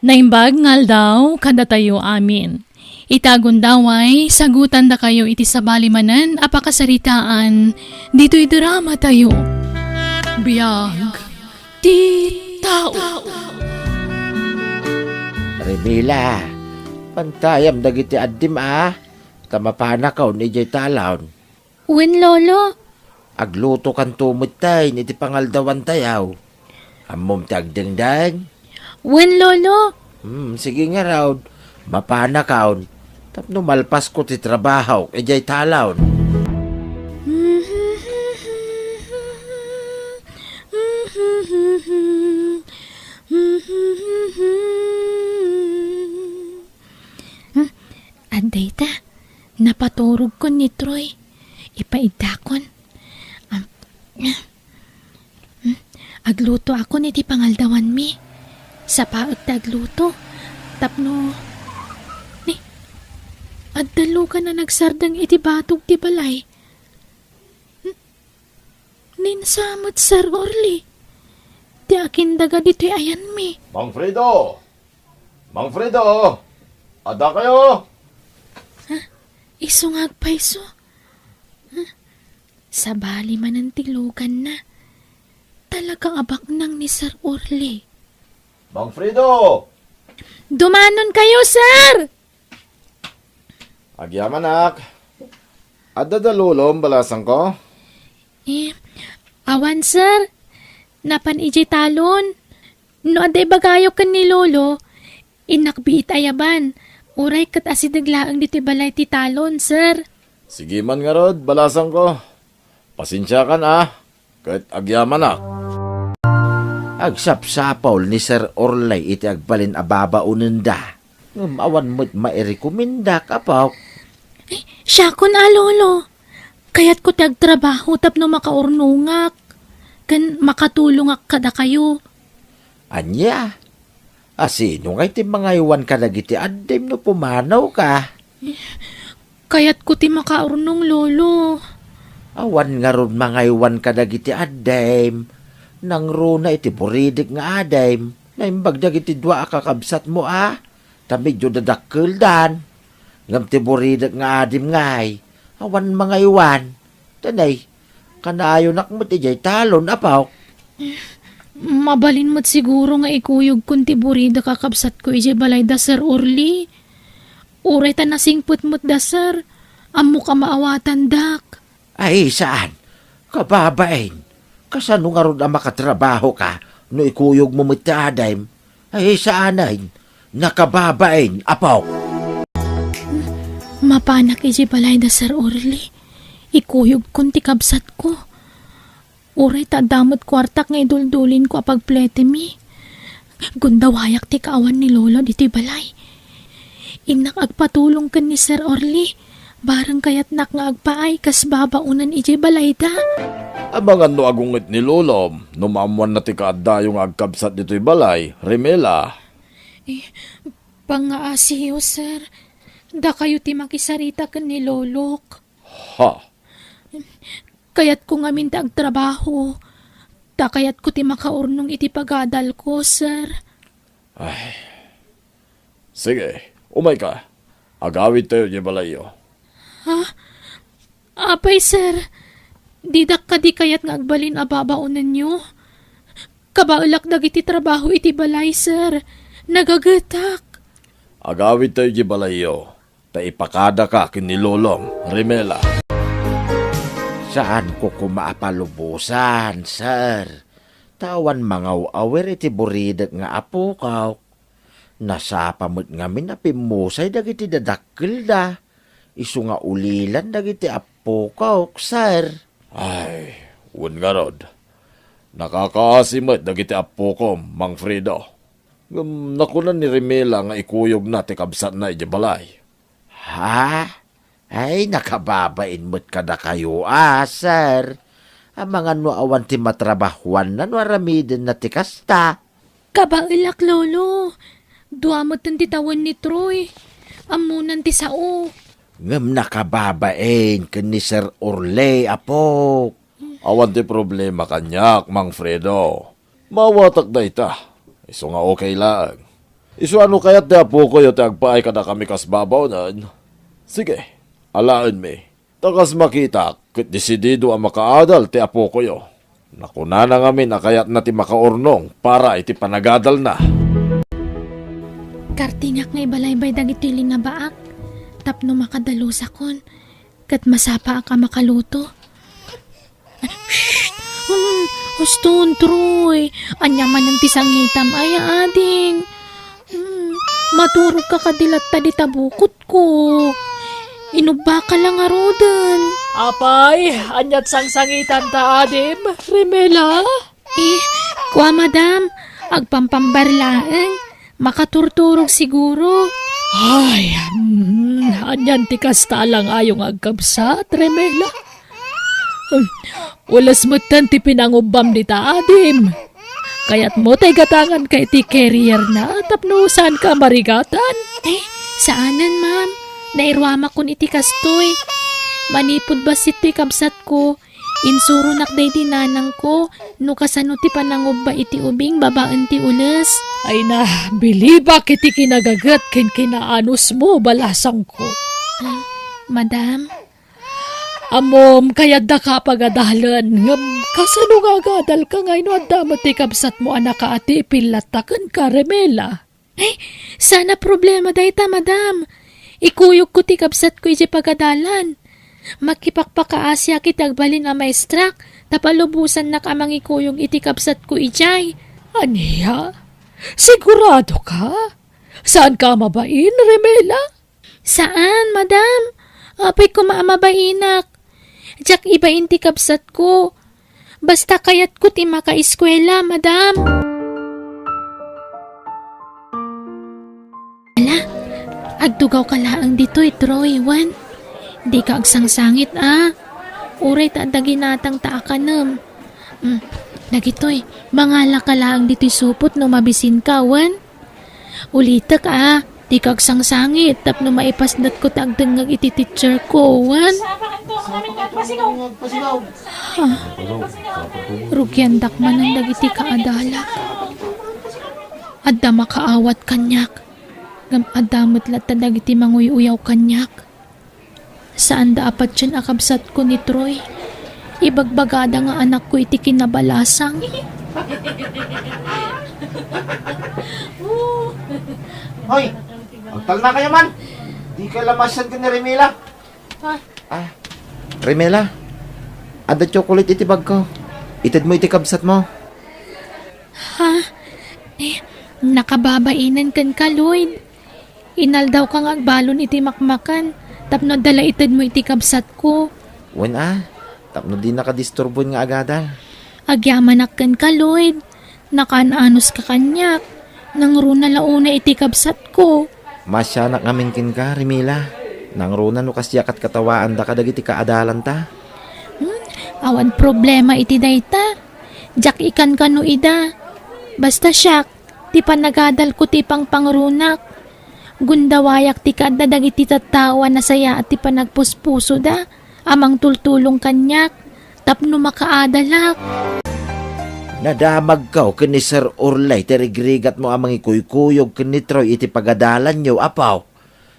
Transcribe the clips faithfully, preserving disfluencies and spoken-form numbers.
Naimbag nga aldaw kadatayo amin. Ita gundaway, sagutandakayo iti sabali manen a pakasaritaan ditoy dramatayo. Biag ti tao. Remila, pantayam dagiti addim a, ta mapanakon idiay talon. Wen, Lolo. Aglutokanto metten iti pangaldawantayo. Ammom ti agdengdeng? Wen, Lolo. Hmm, sige ngarud. Mapanakon. Tapno malpasko ti trabahok idiay talon. Hmm, adda ita. Napaturogkon ni Troy. Ipaiddakon. Am-, hmm? Aglutoakon iti pangaldawanmi. Sapaek ti agluto. Tapno, ni, adda lugan a nagsardeng iti batog ti balay. Hmm? Ninsa met, Sir Orly. Ti akindaga ditoy ayanmi. Mang Fredo! Mang Fredo! Adda kayo? Ha? Isu nga agpayso. Sabali manen ti luganna. Talaga a baknang ni Sir Orly. Mang Fredo! Dumanon kayo, sir! Agyamanak. Adda da lolom, balasangko? Eh, awan, sir. Napan idiay talon. No adda ibagayo ken ni Lolo, innak biit ayaban. Uray ket asideg laeng ditoy balay ti talon, sir. Sige man ngarud, balasangko. Pasensiakan a, ket agyamanak. Agsapsapul ni Sir Orly iti agbalin a babaonenda. Ngem awan met mairekomendak, apok. Ay, siakon a, Lolo. Kayatko ti agtrabaho tapno makaurnongak, ken makatulongak kadakayo. Ania? Asino ngay ti mangaywan kadagiti addim no pumanaw ka? Kayatko ti makaurnong, Lolo. Awan ngarud mangaywan kadagiti addim. Nangruna iti buridek nga adim. Naimbag dagiti dua a kakabsatmo a, ta medio dadakkeldan. Ngem ti buridek nga adim ngay, awan mangaywan. Tanay, kanayonak met idiay talon, apok. Mabalin met siguro nga ikuyogkon ti buridek a kabsatko idiay balay da Sir Orly. Uray ta nasingpet met da, sir, ammok a maawatandak. Ay, saan? Kababain. Kasano ngarud a makatrabaho ka no ikuyogmo met ti adim? Ay, saanen. Nakababain, apok. Mapanak idiay balay da Sir Orly. Ikuyogkon ti kabsatko. Uray ta adda met kuartak nga iduldulinko a pagpletemi. Gundawayak ti kaawan ni Lolo ditoy balay. Innak agpatulong ken ni Sir Orly, bareng kayatnak nga agpaay kas babaonen idiay balayda. Amangan no agunget ni Lolom no maammoanna ti kaaddayo nga agkabsat ditoy balay, Remela. Eh, pangngaasiyo, sir. Dakayo ti makisarita ken ni Lolok. Ha? Kayatko ngamin ti agtrabaho. Ta kayatko ti makaurnong iti pagadalko, sir. Ay. Sige, umayka. Agawidtayo idiay balayyo. Ha? Apay, sir, didak kadi kayat nga agbalin a babaonenyo? Kabaelak dagiti trabaho iti balay, sir. Nagagetak. Agawidtayo idiay balayyo. Ta ipakadaka ken ni Lolom, Remela. Saanko koma a palubosan, sir. Ta awan mangaw-awir iti buridek nga apokok. Nasapa met ngamin a pimmusay dagiti dadakkelda. Isu nga ulilan dagiti appokok, sir. Ay, wen ngarud. Nakakaasi met dagiti appokom, Mang Fredo. Ngem nakuna ni Remela nga ikuyogna ti kabsatna idiay balay. Ha? Ay, nakababain met kadakayo a, sir. Amangan no awan ti matrabahuanna no aramidenna ti kasta. Kabaelak, Lolo. Dua metten ti tawen ni Troy. Ammonan ti sao. Ngem nakababain ken ni Sir Orly, apok. Awan ti problema kaniak, Mang Fredo. Maawatak dayta. Isu nga okay laeng. Isu a no kayat ti apokoyo ti agpaay kadakami kas babaonen, sige, alaenmi. Ta kas makitak, ket desidido a makaadal ti apokoyo. Nakunana ngamin a kayatna ti makaurnong para iti panagadalna. Kartingak nga ibalaybay dagitoy linabaak tapno makadalusakon ket masapaak a makaluto. Shh! Hmm, huston, Troy. Ania manen ti sangitam, aya ading? Hmm, maturogka kadi latta dita bukotko. Inubbaka la ngaruden. Apay, ania't sangsangitanta, adim, Remela? Eh, kua, madam, agpampambar laeng. Makaturturog siguro. Ay, hmm, anian ti kasta a lang-ayo nga agkabsat, Remela? Hmm, ules metten ti pinangubbam dita adim. Kayatmo ta igatanganka iti carrier na tapno saanka a marigatan? Eh, saanen, ma'am. Nairuamakon iti kastoy. Manipud bassit ti kabsatko, insuronak daydi nanangko no kasano ti panangubba iti ubing babaen ti ules. Ay na, bilibak iti kinagaget ken kinaanusmo, balasangko. Ah, madam? Ammom, kayatdaka a pagadalen, ngem kasano nga agadalka nga no adda met ti kabsatmo a nakaatipil latta kenka, Remela? Ay, saan a problema dayta, madam. Ikuyogko ti kabsatko idiay pagadalan. Makipakpakaasiak iti agbalin a maestrak, ta palubosannak a mangikuyog iti kabsatko idiay. Ania? Sigurado ka? Saanka a mabain, Remela? Saan, madam. Apay koma a mabainak. Diak ibain ti kabsatko. Basta kayatko ti makaeskuela, madam. Ala, agtugawka laeng ditoy, Troy, wen? Dika agsangsangit, a. Uray ta adda ginatangta a kanem. Mm, dagitoy, mangalaka laeng ditoy supot no mabisinka, wen? Ulitek, a, dika agsangsangit tapno maipasnetko ti agdengngeg iti teacherko, wen? Ah, rugiandak manen dagiti kaadalak. Adda makaawat kaniak, ngem adda met latta dagiti manguy-uyaw kaniak. Saanda a patien a kabsatko ni Troy. Ibagbagada nga anakko iti kinabalasang. Hoy! Agtalna kayo man! Di ka lamasan ka ni Remila. Ah, Remila, adda chocolate iti bagko. Ited mo iti kabsat mo. Ha? Eh, nakababainen kenka, Lloyd. Inaldawka nga agbalon iti makmakan tapno adda la itedmo iti kabsatko. Wen a, tapno dinaka disturboen nga agadal. Agyamanak kenka, Lloyd. Nakaan-anuska kaniak. Nangruna la unay iti kabsatko. Maasianak ngamin kenka, Remila. Nangruna no kasiak ket katawaandaka dagiti kaadalanta. Hmm, awan problema iti dayta. Diak ikan kano ida. Basta siak, ti panagadalko ti pangpangrunak. Gundawayak ti kaadda dagiti tattao a nasayaat ti panagpuspusoda a mangtultulong kaniak tapno makaadalak. Nadamagko ken ni Sir Orley ti rigrigatmo a mangikuykuyog ken ni Troy iti pagadalanyo, apo.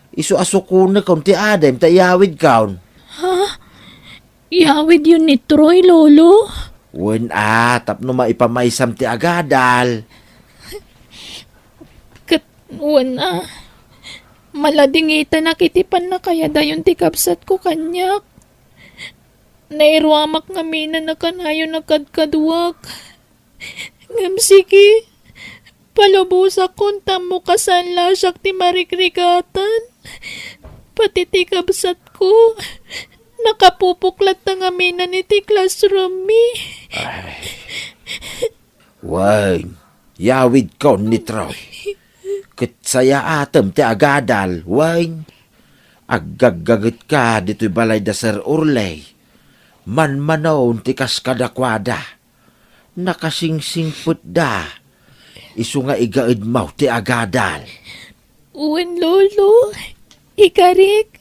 Isu a sukonekon ti adim ta iyawidkon. Ha? Iyawidyon ni Troy, Lolo? Wen a, tapno maipamaysam ti agadal. Ket wen a, maladingitanak iti pannakayadayon ti kabsatko kaniak. Nairuamak ngamin a kanayon a kadkaduak. Ngem sige, palubosakon ta ammo kasaan la siak ti marigrigatan. Pati ti kabsatko, nakapupok latta ngamin iti classroom mi. Ay. Wen, iyawidkon ni Troy. Ket sayaatem ti agadal, wen. Aggaggagetka ditoy balay da Sir Orley. Manmanon ti kas kadakuada. Nakasingsingpetda. Isu nga igaedmo ti agadal. Wen, Lolo. Ikarik.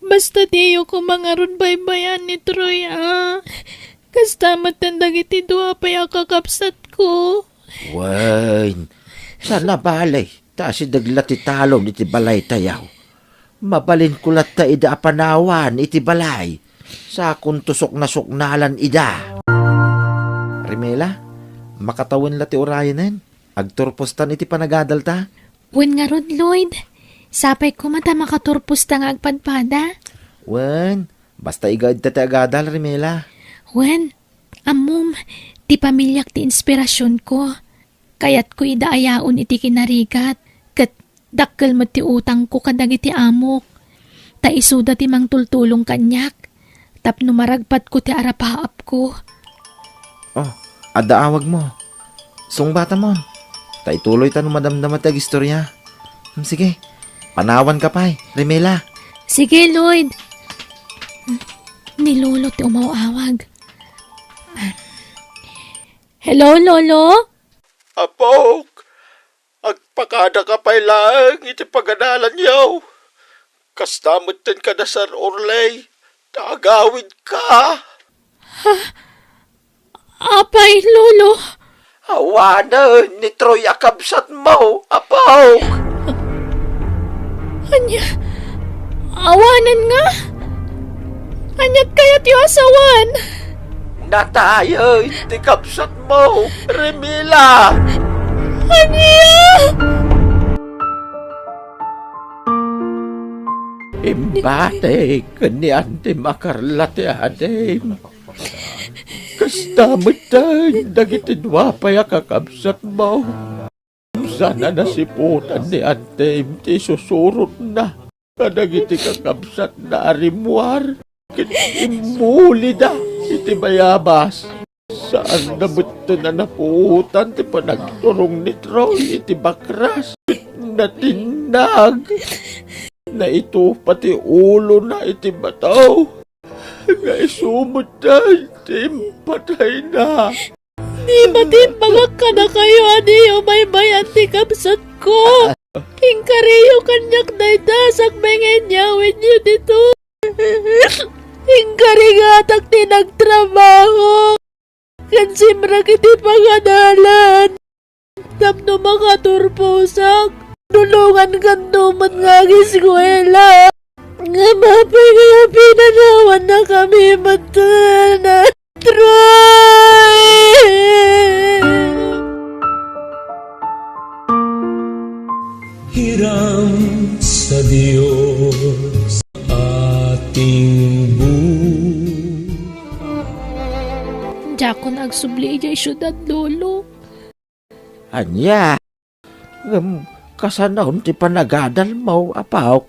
Basta diyo koma ngarud baybay-an ni Troy, a. Kasta met dagiti dua pay a kakabsatko. Wen, saan a bale. Ta asideg la ti talon iti balaytayo. Mabalinko latta ida a panawan iti balay. Sakonto suknasuknalan ida. Rimela, makatawen la ti urayanen. Agturpostan iti panagadalta. Wen ngarud, Lloyd. Sapay koma ta makaturposta nga agpadpada. Wen, basta igaedta ti agadal, Rimela. Wen, ammom, ti pamiliak ti inspirasionko. Kayatko ida a yaon iti kinarigat, ket dakkel met ti utangko kadagiti amok. Ta isuda ti mangtultulong kaniak tapno maragpatko ti arapaapko. Oh, adda awagmo. Sungbatamon. Ta ituloyta no madamdama ti agistoria. Hmm, sige, panawanka pay, Rimela. Sige, Lloyd. Ni Lolo ti umaw-awag. Hello, Lolo? Apok, agpakadaka pay laeng iti pagadalanyo. Kasta metten kada Sir Orley, ta agawidka. Apay, Lolo? Awanen ni Troy a kabsatmo, Apok. Ania? Awanen nga? Ania ti kayatyo a sawen? Natayen ti kabsatmo, Rimela. Ania? Imbati ken ni Antim a Carla ti adim. Kasta metten dagiti dua pay a kakabsatmo. Saan a nasiputan ni Antim ti isusurotna kadagiti kakabsatna a rimmuar ket immulida iti bayabas. Saanda metten a napuotan ti panagturong ni Troy iti bakras ket natinnag. Naitupa ti ulona iti bato nga isu metten ti impatayna. Di matimbagak kadakayo a diyo baybay-an ti kabsatko. Inkariyo kaniak dayta sakbay nga inyawidyo ditoy. Inkarigatak ti nagtrabaho ken simrek iti pagadalan tapno makaturposak. Tulongankanto met nga agiskuela. Ngem apay nga pinanawannakami metten, Troy? Hiram sa Dios ating buhay. Diakon agsubli idiay siudad, Lolo. Ania? Ngem kasano ti panagadalmo, Apok?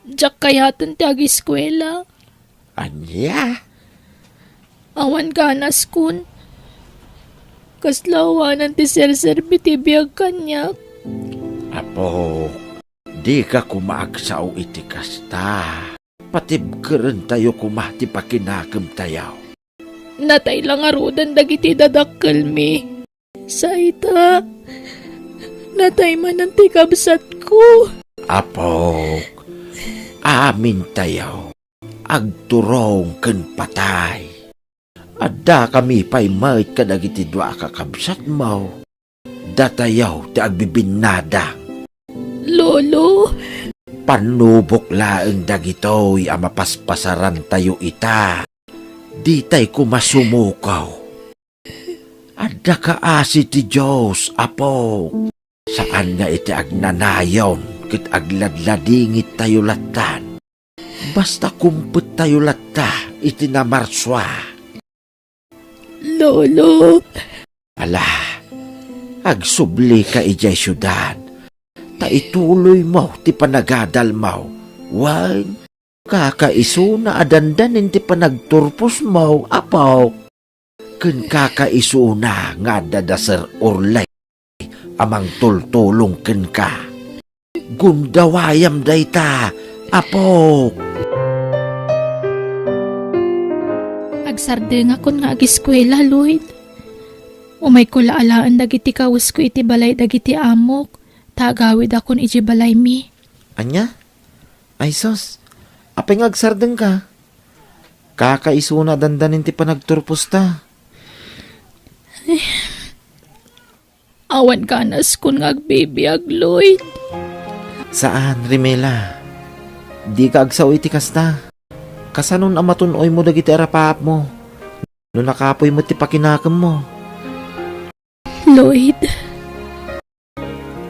Diak kayaten ti agiskuela. Ania? Awan ganaskon. Kasla awanan ti serserbi ti biag kaniak. Apok, dika koma agsao iti kasta. Patibkerentayo koma ti pakinakemtayo. Natay la ngaruden dagiti dadakkelmi. Sa ita, natay manen ti kabsatko. Apok, amintayo, agturong ken patay. Addakami pay met kadagiti dua a kakabsatmo. Datayo ti agbibinnada. Lolo! Pannubok laeng dagitoy a mapaspasarantayo ita. Ditay koma sumukaw. Adda kaasi ti Dios, Apo. Saan nga iti agnanayon ket agladladingittayo lattan. Basta kumpettayo latta iti namarsua. Lolo. Ala, agsublika idiay siudad, ta ituloymo ti panagadalmo. Wen, kakaisuna a dandanin ti panagturposmo, Apo. Ken kakaisuna nga adda da Sir Orley a mangtultulong kenka. Gundawayam dayta, Apo! Agsardengakon nga agiskuela, Lloyd. Umayko la alaen dagiti kawesko iti balay dagiti amok, ta agawidakon idiay balaymi. Ania? Ay sus, apay nga agsardengka? Kakaisuna a dandanin ti panagturposta. Awan ganaskon nga agbibiag, Lloyd. Saan, Rimela. Dika agsao iti kasta. Kasanon a matun-oymo dagiti arapaapmo no nakapuy met ti pakinakemmo? Lloyd.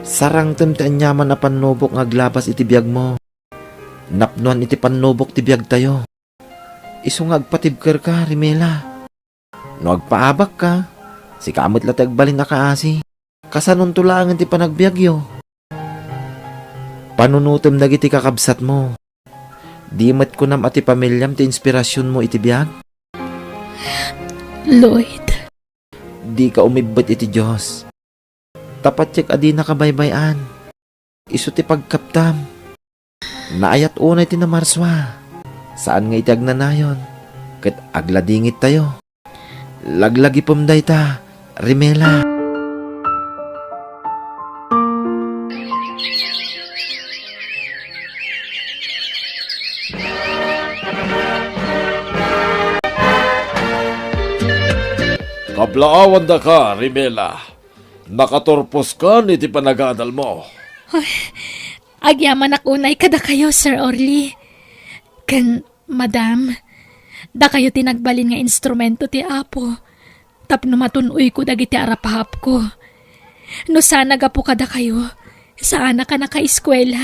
Sarangtem ti aniaman a pannubok nga aglabas iti biagmo. Napnoan iti pannubok ti biagtayo. Isu nga agpatibkerka, Rimela. No agpaabakka, sika met la ti agbalin a kaasi. Kasanonto laengen ti panagbiagyo? Panunotem dagiti kakabsatmo. Di met kunam a ti pamiliam ti inspirasionmo iti biag? Lloyd. Dika umibbet iti Dios. Ta patiek a dinaka baybay-an. Isu ti pagkaptam. Naayat unay ti namarsua. Saan nga iti agnanayon, ket agladingittayo. Laglagipem dayta, Rimela. Kablaawandaka, Rimela. Nakaturposkan iti panagadalmo. Ay, agyamanak unay kadakayo, Sir Orly. Ken, Madam, dakayo ti nagbalin nga instrumento ti Apo tapno matun-oyko dagiti arapaapko. No saan a gapu kadakayo, saanak a nakaeskuela.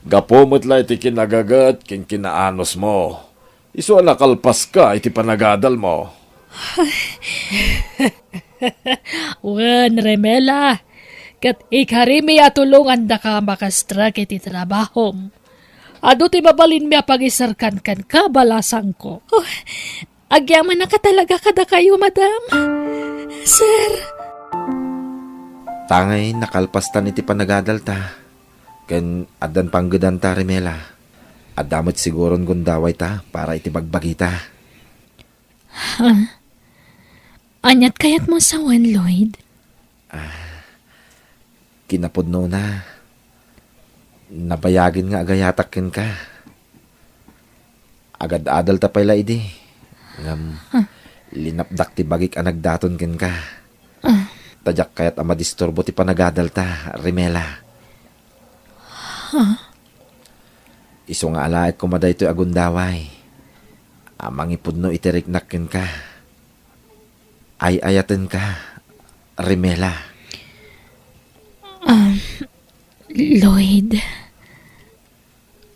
Gapu met la iti kinagaget ken kinaanusmo. Isu a nakalpaska iti panagadalmo. Wen, Remela, ket ikarimi a tulongandaka makastrek iti trabahom. Adu ti mabalinmi a pangiserkan kenka, balasangko. Oh, agyamanak a talaga kadakayo, madam. Sir. Tangay nakalpastan iti panagadalta, ken addan panggedanta, Remela. Adda met siguron gundawayta para iti bagbagita. Ha? Aniat kayatmo sawen, Lloyd? Ah, kinapudnona, nabayagen nga agayatak kenka. Agad-adalta pay la idi, ngem Huh? linapdak ti bagik a nagdaton kenka. Ah. Ta diak kayat a madisturbo ti panagadalta, Rimela. Huh? Isu nga alaek koma daytoy a gundaway a mangipudno iti riknak kenka. Ay-ayatenka, Rimela. Um, Lloyd.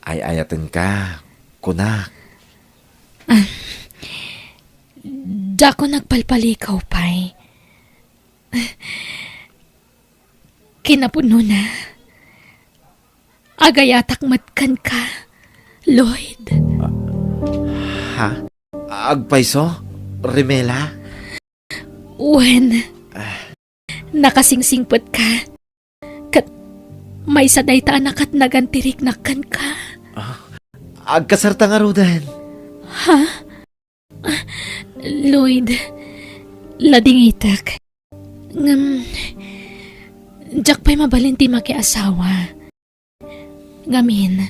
Ay-ayatenka, kunak. Ah, diak nagpalpalikaw pay. Kinapudnona, agayatak met kenka, Lloyd. Ha? Agpayso, Rimela? Wen, Ah. nakasingsingpetka. Ket maysa dayta a nakatnagan ti riknak kenka. Ah, agkasarta ngaruden. Ha? Ah, Lloyd, ladingitek. Ngem, diak pay mabalin ti makiasawa. Ngamin,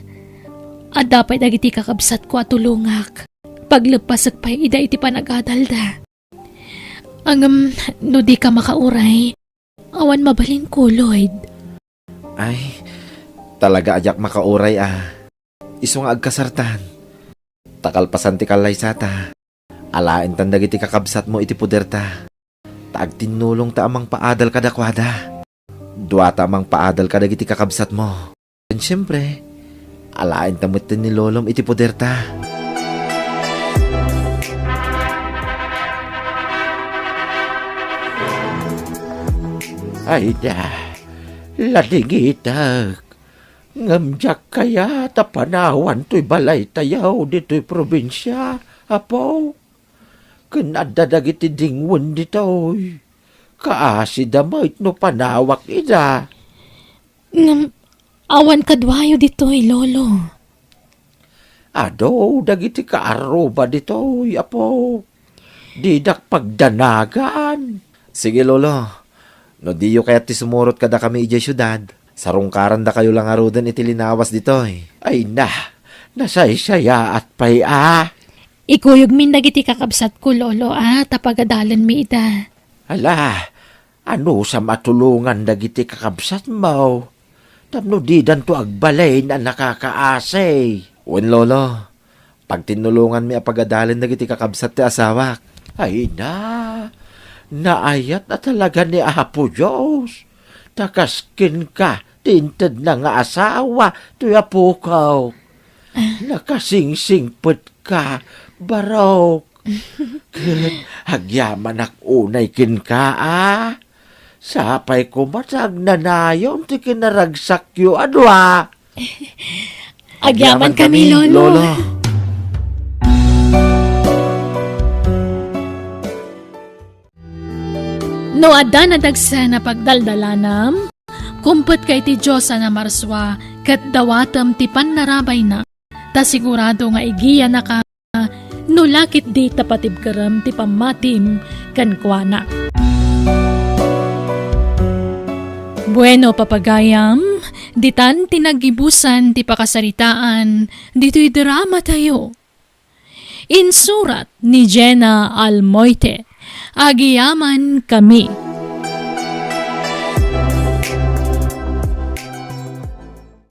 adda pay dagiti kakabsatko a tulongak. Pagleppasek pay ida iti panagadalda. Ngem, no dika makauray, awan mabalinko, Lloyd. Ay, talaga a diak makauray a. Isu nga agkasartan. Ta kalpasan ti kallaysata, alaentan dagiti kakabsatmo iti poderta. Ta agtinnulongta a mangpaadal kadakuada. Duata a mangpaadal kadagiti kakabsatmo. Ken siempre, alaenta metten ni Lolom iti poderta. Ay da, ladingitek. Ngem diak kayat a panawan toy balaytayo ditoy probinsia, Apo. Ken adda dagiti dingwen ditoy. Kaasida met no panawak ida. Ngem awan kaduayo ditoy, Lolo. Adu dagiti kaarruba ditoy, Apo. Didak pagdanagan. Sige, Lolo. No diyo kayat ti sumurot kadakami idiay siudad, sarungkarandakayo la ngaruden iti linawas ditoy. Ay na, nasaysayaat pay a. Ikuyogmin dagiti kakabsatko, Lolo, a, ta pagadalenmi ida. Ala, Anusam a tulongan dagiti kakabsatmo tapno didanto agbalin a nakakaasi. Wen, Lolo, pagtinnulonganmi a pagadalen dagiti kakabsat ti asawak. Ay na, naayat a talaga ni Apo Dios. Ta kas kenka ti intedna nga asawa toy apok. Nakasingsingpetka, barok. Ket agyamanak unay kenka, a. Sapay koma ta agnanayon ti kinaragsakyo a dua. Agyaman kami, Lolo. No adda nadagsen a pagdaldalanam, kumpetka iti Dios a namarsua ket dawatem ti pannarabayna, ta sigurado nga igiyanaka no la ketdi ta patibkerem ti pammatim kenkuana. Bueno, papagayam, ditan ti naggibusan ti pakasaritaan ditoy dramatayo. Insurat ni Jenna Almoite. Agiyaman kami.